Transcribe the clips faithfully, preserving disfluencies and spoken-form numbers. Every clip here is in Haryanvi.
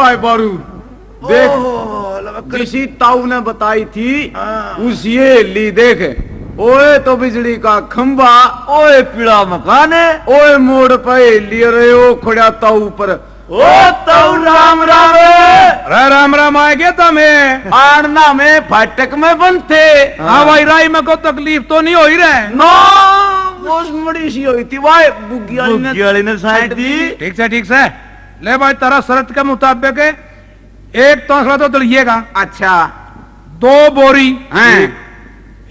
आए बारू। देख, ओह, लबकर। जिसी ताऊ ने बताई थी, हाँ। उसी ये ली देख। ओए तो बिजली का खंबा, ओए पीला मकान है। ओए मोड़ पे लिए रहे ओ खड़ा ताऊ पर। ओ ताऊ राम राम। अरे राम राम, आ गया था मैं। आड़ना में फाटक में बंद थे। हाँ भाई, राय में को तकलीफ तो नहीं हो ही रहे। ना, बस मड़ी सी हुई थी भाई, बुग्गी वाली ने बुग्गी वाली ने साइड दी। ठीक से, ठीक से। ले भाई, तारा शर्त के मुताबिक एक तौसला तो दलिएगा। अच्छा। दो बोरी। हैं।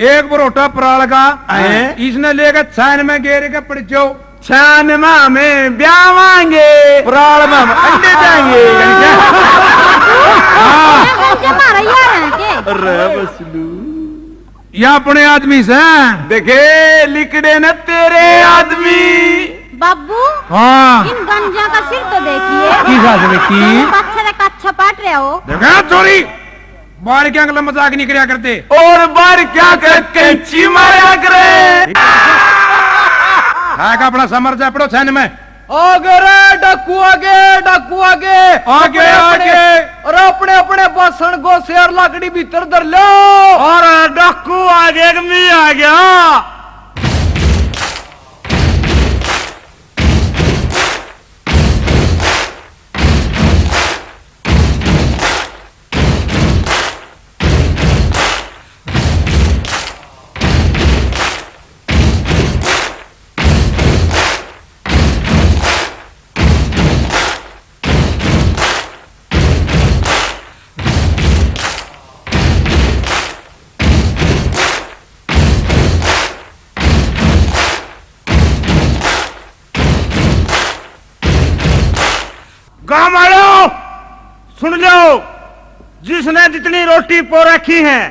एक बरोटा पराल का। हैं। इसने लेके छान में गेर के पड़ जाओ। छान में हमें ब्यावांगे। पराल में हम अंडे देंगे। हाँ। ये कौन के मारा यार है के? अरे बसलू। या अपने आदमी से। देखे, लिकड़े न तेरे आदमी। बाबू, हाँ। इन गंजा का सिर तो देखिए। किस हाथ से देखी? दोनों बच्चे का अच्छा पाट रहे हो। देखा चोरी, बाहर क्या गलत मजाक नहीं करया करते। और बाहर क्या कर कैंची मारा करे। है का अपना समर जा पड़ो छन में। आगे रे डाकू, आगे डाकू, आगे। आगे, अपने, अपने, आगे। और अपने, अपने बासण गोसे और लाकड़ी भीतर धर लो। और डाकू आगे, मी आ गया। गांव वालों, सुन लो, जिसने जितनी रोटी पो रखी है,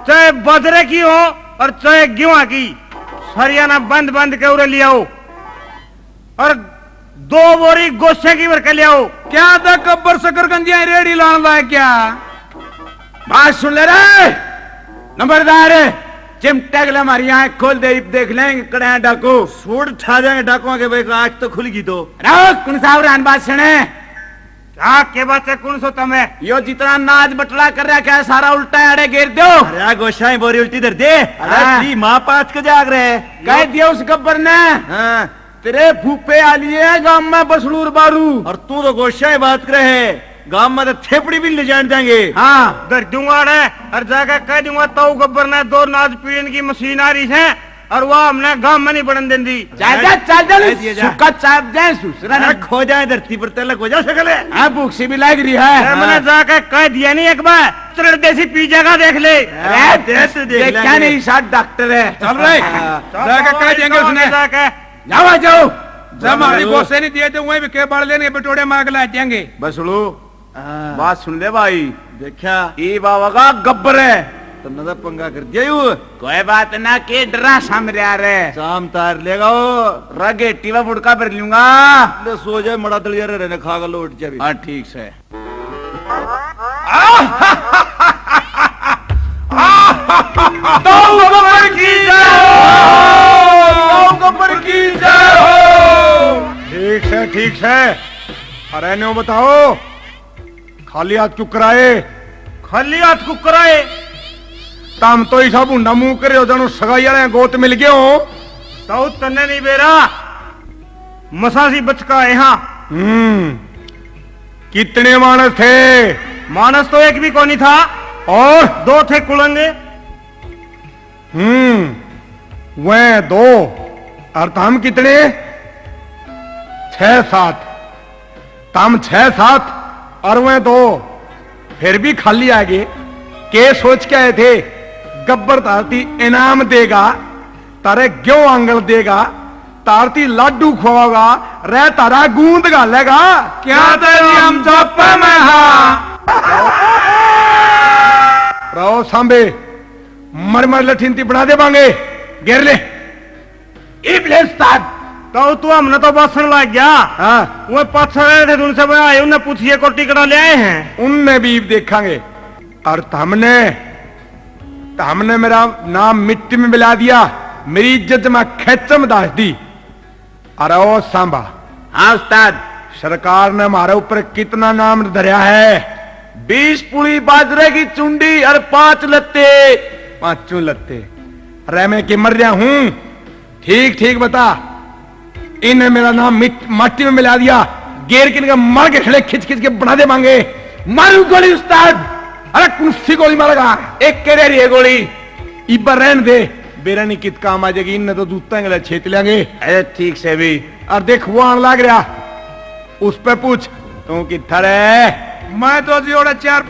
चाहे बाजरे की हो और चाहे गेहूं की, सरिया ना बंद बंद के उरे ले आओ। और दो बोरी गोसे की भर के ले आओ। क्या था गब्बर, शकरकंदियां रेड़ी लान लाए क्या? बात सुन ले रे नंबरदार, चिमटे गले हमारी आंख खोल दे, इब देख लेंगे कड़े हैं डाकू। सूट ठा देंगे डाकुओं के भाई, आंख तो खुल गई तो। रो, कौन सा उरान बात सुने? क्या के बात है, कौन सो तमे? यो जितना नाज बटला कर रखा है, सारा उल्टा है, अड़े घेर दो। अरे गोसाई, बोरी उल्टी धर दे। अरे हाँ। तेरी माँ पाथ के जाग रहे। कह दिया उस गब्बर ने। हाँ। तेरे फूफे आ लिए गांव में बसलूर बारू। और तू तो गोसाई बात करे है, गांव में तो थेपड़ी भी ले जान देंगे। हाँ। धर दूंगा अड़े, और जाके कह दूंगा ताऊ गब्बर ने दो नाज पीड़न की मशीन आ रही है, और वो हमने गांव में नहीं पड़न देंदी। चल जा, चल जा, कह दिया जा। सुक्का चाप जाए, सुसरा ना अरे खो जाए धरती पर, तेलक हो जा सकल है। हाँ, भूख से भी लाग रही है। अरे, मैंने हाँ। जाके कह दिया नहीं एक बार, चरण देसी पी जाएगा, देख ले। अरे, अरे, देख, देख, देख देखा लेंगे। नहीं, साथ डॉक्टर है। चल रहे, हाँ। जाके कह देंगे उसने। जाके। जाओ, जाओ। जब हमारी बोलो। बोसे नहीं दिए तो वहीं भी के बाल लेने बटोड़े मांग ला देंगे। बस लो। हाँ। बात सुन ले भाई। देखा? ये बाबा का गब्बर है। तन्ने तो पंगा कर दिया यू। कोई बात ना, के डरा सामने आ रहे। शाम तार लेगा वो। रगेटी में फुटका भर लूंगा। ले सो जाए, मड़ा दलिया रे ने खा के लौट जावे। हाँ, ठीक से। ताऊ गब्बर की जय हो। ताऊ गब्बर की जय हो। ठीक से, ठीक से। अरे न्यू बताओ, खाली हाथ क्यों कराए? खाली हाथ क्यों कराए? तम तो इसा भूंडा मुंह करे हो, जानो सगाई वाले गोत मिल गए हो। ताऊ तन्ने नहीं बेरा, मसा सी बचका है हाँ। हम्म, कितने मानस थे? मानस तो एक भी कोनी था। और? दो थे कुलंग। हम्म, वह दो। और तम कितने? छह सात। तम छह सात और वह दो, फिर भी खाली आ गए। के सोच के आए थे? गब्बर तारती इनाम देगा, तारे गेहूं आंगल देगा, तारती लाडू खुआओगा, रह तारा गूंद घालेगा। क्या तेरी हम चौपे में हाँ? रहो सांबे, मर मर लठींती बना दे बांगे, घेर ले। इबले उस्ताद। तो तू हमने तो बासण लाग गया। हाँ। वो पाछे रहे थे, उनसे मैं आए, उन्हें पूछिए को टिकड़ा ले आए हैं। उनने भी इब देखांगे। और तमने, तमने मेरा नाम मिट्टी में मिला दिया, मेरी इज्जत जमा खेचम दास दी। अरे ओ सांबा। हाँ उस्ताद। सरकार ने हमारे ऊपर कितना नाम धरया है। बीस पुली बाजरे की चुंडी और पांच लत्ते, पांचों लत्ते। अरे मैं के मर रहा हूं, ठीक ठीक बता। इन्हें मेरा नाम मिट-, माटी में मिला दिया। गेर के इनका मर के खड़े खिंच खिंच के बना दे मांगे। मारू गोली उस्ताद। अरे कौन सी गोली मारेगा? एक के रह रही है गोली। इब्बा रहन दे, बेरा नहीं कित काम आ जाएगी, इनने तो जूता गला छेत लेंगे। अरे ठीक से भी। और देख वो आन लाग रहा, उस पे पूछ, तू कित्था रे? मैं तो जी ओड़ा चार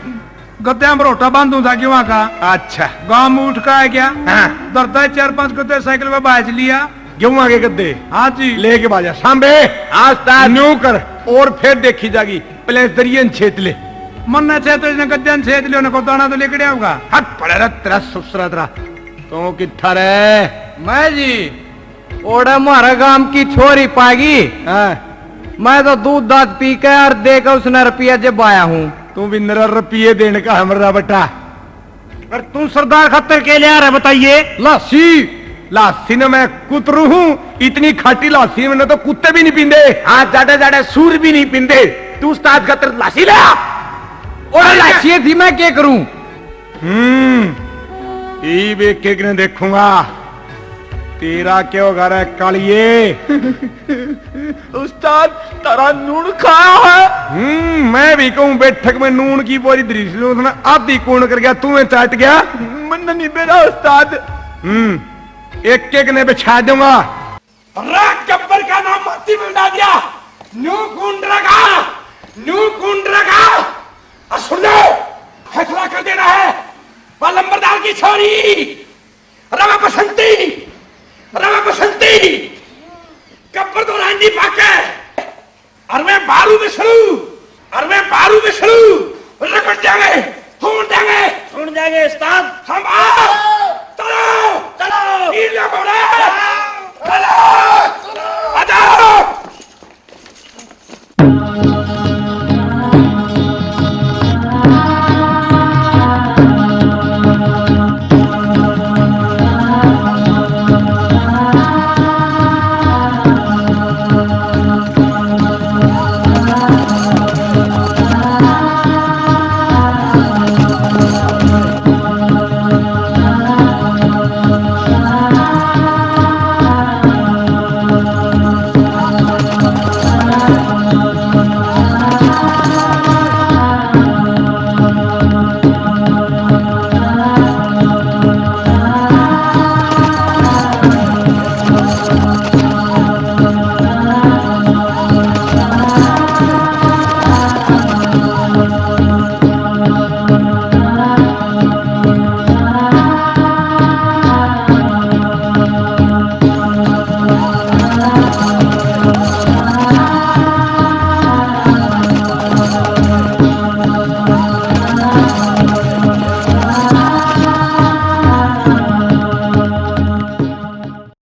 गद्दे में रोटा बांधू था, क्यों का? अच्छा। गांव में उठ का है क्या? हाँ। दरदा है चार पांच गद्दे साइकिल पे बाज लिया। गेहूं आगे गद्दे? हाँ जी। लेके बाजा सांबे। हाँ उस्ताद। न्यू कर, और फिर देखी जागी, पलेस दरिये न छेत ले। मन्ना छेत इसने गद्दे न छेत लियो, ने को दाना तो लेके आऊंगा। हट पड़े रे, तेरा सुसरा तेरा। तू कित्था रे? मैं जी, ओड़े म्हारे गांव की छोरी पागी। हाँ। मैं तो दूध दाद पी के और दे के उसने रुपया जब आया हूँ। तू भी नरा रुपये देने का हमरा बेटा। पर तू सरदार खातर के ले आ रहा, बताइए? लासी, लासी ने मैं कुतरू हूँ, इतनी खाटी लासी मैंने तो कुत्ते भी नहीं पींदे। हाँ, जाडे जाडे सूर भी नहीं पींदे। तू उस्ताद खातर लासी ले आ। और लासी थी, मैं क्या करूँ? हम्म, ईब एक एक ने देखूंगा, तेरा क्या होगा रे कालिए? उस्ताद, तारा नून खाया है? हम्म, मैं भी कहूँ बैठक में नून की बोरी धरी सी, उसने आधी कौन कर गया, तू में चाट गया? मन नहीं बेरा उस्ताद। हम्म, एक एक ने बिछा दूंगा। रात गब्बर का नाम माटी में मिला दिया। न्यू कौन रगा, न्यू कौन रगा। और सुन लो, फैसला कर देना है। वह लंबरदार की छोरी, रवा बसंती, रवा बसंती, गब्बर तो रांडी पाके। और मैं बारू में सड़ू, और मैं बारू में सड़ू, रगड़ देंगे, तोड़ देंगे। सुन जाएंगे उस्ताद। हम आप